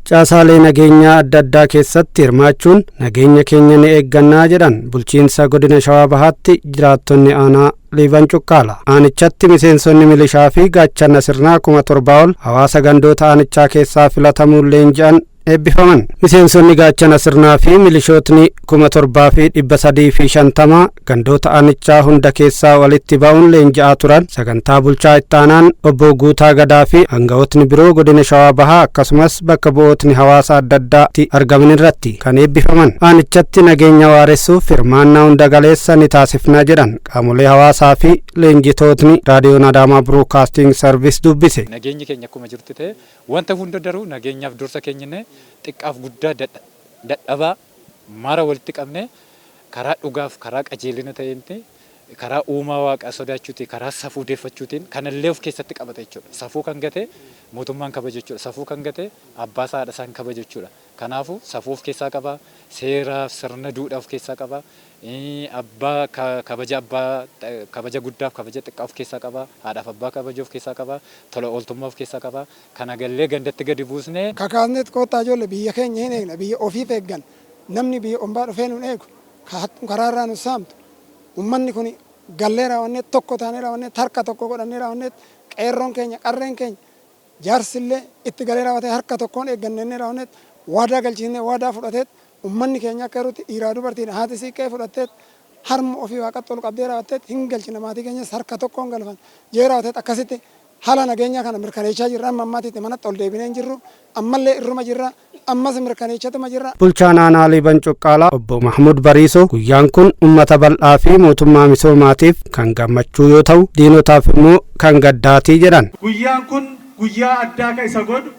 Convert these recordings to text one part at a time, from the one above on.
Caasaalee nageenyaa adda addaa keessatti hirmaachuun nageenya keenya ni eeggannaa jedhan bulchiinsa godina Shawaa Bahaatti jiraattonni aanaa Liiban Cuqqaala. Aanichatti miseensonni milishaa fi gaachana sirnaa 7,000 ol hawaasa gandoota aanichaa keessaa filatamuun leenji'an eebbifaman. Miseensonni gaachana sirnaa fi milishootni 7,350 gandoota aanichaa hunda keessaa walitti ba'uun leenji'aa turan sagantaa bulchaa ittaanaan obbo Guutaa Gadaa fi aangawootni biroo godina Shawaa Bahaa akkasumas bakka bu'ootni hawaasa adda addaatti argaman irratti kan eebbifaman. Aanichatti nageenya waaressuuf hirmaannaa hunda galeessa ni taasifna jedhan qaamolee hawaasaa fi leenjitootni raadiyoon Adaamaa Broadcasting Service dubbise. Nageenyi keenya akkuma jirutti ta'e, wanta hunda daruu nageenyaaf dursa keenyinne, xiqqaaf guddaa, dadhabaa mara walitti qabne, karaa dhugaaf karaa qajeelina ta'eenti, karaa uumaa waaqaa sodaachuutiin, karaa safuu deeffachuutiin kanallee of keessatti qabata jechuudha. Safuu kan gate mootummaan kabaja jechuudha. Safuu kan gate abbaa isaa haadha isaan kabaja jechuudha. Kanaafuu safuu of keessaa qaba, seeraaf sirna duudhaa of keessaa qaba, abbaa kabaja, abbaa kabaja guddaaf kabaja xiqqaa of keessaa qaba, haadhaaf abbaa kabaja of keessaa qaba, tola ooltummaa of keessaa qaba. Kana gallee gandatti gadi buusnee. Kakaasneet koottaa ijoollee, biyya keenya hin eegna, biyya ofiif eeggan, namni biyya ombaa dhufee nun eegu, karaarraa nu saamtu. Ummanni kun gallee raawwannee, tokko taanee raawwannee, harka tokko godhannee raawwannee, qeerroon keenya, qarreen keenya, jaarsillee itti galee raawwatee, harka tokkoon eeggannee raawwanneet, waadaa galchiisnee, waadaa fudhateet, ummanni keenya akka jirutti dhiiraa dubartiin haati siiqqee fudhatteet, harma ofii waaqatti ol qabdee raawwatteet, hin galchina, maatii keenyas harka tokkoon galfan jee raawwateet, akkasitti haala nageenyaa kana mirkaneechaa jirra. Amma ammaatitti manatti ol deebinee hin jirru, ammallee irruma jirra, ammas mirkaneechatuma jirra. Bulchaan aanaa Liiban Cuqqaalaa obbo Mahmud Bariisoo guyyaan kun uummata bal'aa fi mootummaa misoomaatiif kan gammachuu yoo ta'u, diinotaaf immoo kan gaddaatii jedhan. Guyyaan kun guyyaa addaa ka isa godhu,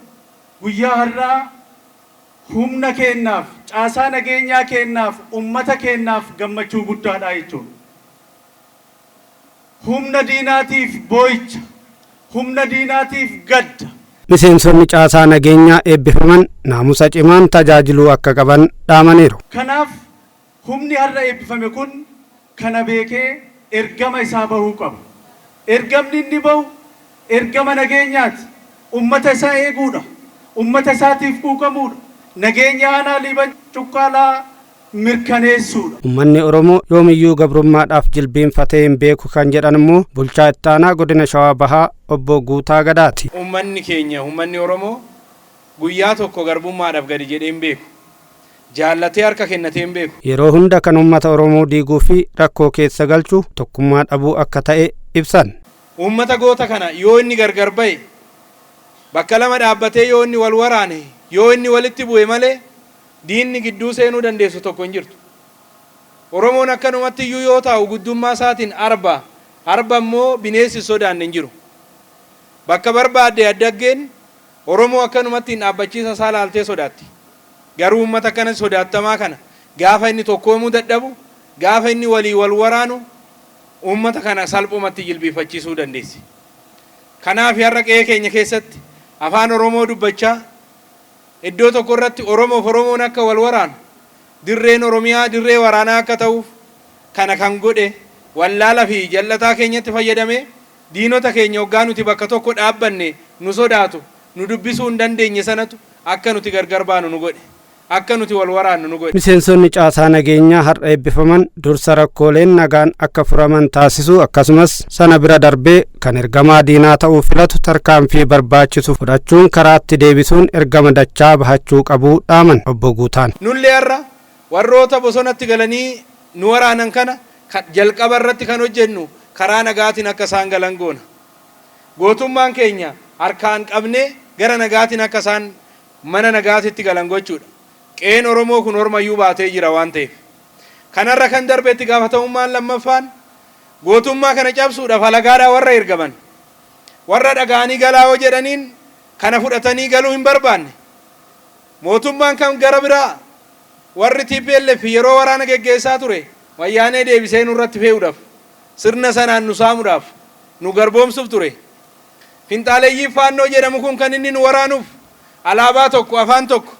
guyyaa har'aa humna keennaaf, caasaa nageenyaa keennaaf, ummata keennaaf gammachuu guddaadha jechuudha. Humna diinaatiif boo'icha, humna diinaatiif gadda. Miseensonni caasaa nageenyaa eebbifaman naamusa cimaan tajaajiluu akka qaban dhaamaniiru. Kanaaf humni har'a eebbifame kun kana beekee ergama isaa bahuu qaba. Ergamni inni bahu ergama nageenyaati. Ummata isaa eeguudha. Ummata isaatiif quuqamuudha. Nageenya aanaa Liiban Cuqqaalaa mirkaneessuudha. Uummanni Oromoo yoomiyyuu gabrummaadhaaf jilbiinfatee hin beeku kan jedhan immoo bulchaa ittaanaa godina Shawaa Bahaa obbo Guutaa Gadaati. Uummanni keenya, uummanni Oromoo guyyaa tokko garbummaadhaaf gadi jedhee hin beeku. Jaallatee harka kennatee hin beeku. Yeroo hunda kan uummata Oromoo diiguu fi rakkoo keessa galchu tokkummaa dhabuu akka ta'e ibsan. Uummata goota kana yoo inni gargar ba'e, bakka lama dhaabbatee yoo inni wal waraane, yoo inni walitti bu'e malee diinni gidduu seenuu dandeessu tokko hin jirtu. Oromoon akkanumatti iyyuu yoo taa'u guddummaa isaatiin arba, arba immoo bineensi sodaanne hin jiru. Bakka barbaadde addaggeen Oromoo akkanumatti hin dhaabbachiisa isaa laaltee sodaatti. Garuu uummata akkana sodaattamaa kana gaafa inni tokkoomuu dadhabu, gaafa inni walii wal waraanu, uummata kana salphumatti jilbiifachiisuu dandeessi. Kanaaf har'a qe'ee keenya keessatti afaan Oromoo dubbachaa iddoo tokko irratti Oromoof Oromoon akka wal waraanu, dirreen Oromiyaa dirree waraanaa akka ta'uuf kana kan godhe, wallaala fi jallataa keenyatti fayyadamee diinota keenya hoggaa nuti bakka tokko dhaabbanne nu sodaatu, nu dubbisuu hin dandeenye sanatu akka nuti gargar baanu nu godhe. Akka nuti wal waraannu nu godhe. Miseensonni caasaa nageenyaa har'a eebbifaman dursa rakkooleen nagaan akka furaman taasisuu, akkasumas sana bira darbee kan ergamaa diinaa ta'uu filatu tarkaanfii barbaachisu fudhachuun karaatti deebisuun ergama dachaa bahachuu qabuu dhaaman obbo Guutaan. Nullee har'a warroota bosonatti galanii nu waraanan kana jalqaba irratti kan hojjennu karaa nagaatiin akka isaan galan goona. Gootummaan keenya harkaan qabnee gara nagaatiin akka isaan mana nagaatitti galan gochuudha. Qe'een Oromoo kun ormayyuu baatee jira waan ta'eef. Kanarra kan darbe itti gaafatamummaan lammaffaan gootummaa kana cabsuudhaaf alagaadhaa warra ergaman, warra dhaga'anii galaa yoo jedhaniin kana fudhatanii galuu hin barbaanne. Mootummaan kan gara biraa warri TPLF yeroo waraana geggeessaa ture wayyaanee deebisee nurratti fe'uudhaaf, sirna sanaan nu saamuudhaaf, nu garboomsuuf ture. Finxaaleyyii Faannoo jedhamu kun kan inni nu waraanuuf alaabaa tokko, afaan tokko,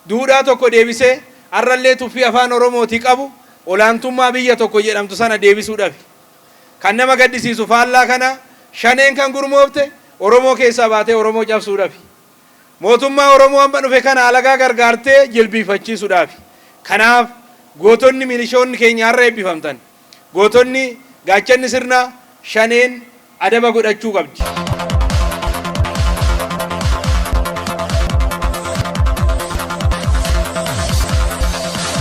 duudhaa tokko deebisee har'allee tuffii afaan Oromootii qabu, olaantummaa biyya tokko jedhamtu sana deebisuudhafi. Kan nama gaddisiisu faallaa kana Shaneen kan gurmoofte Oromoo keessaa baatee Oromoo cabsuudhafi. Mootummaa Oromoo amma dhufe kana alagaa gargaartee jilbiifachiisuudhaafi. Kanaaf gootonni milishoonni keenya har'a eebbifamtan, gootonni gaachanni sirna Shaneen adaba godhachuu qabdi.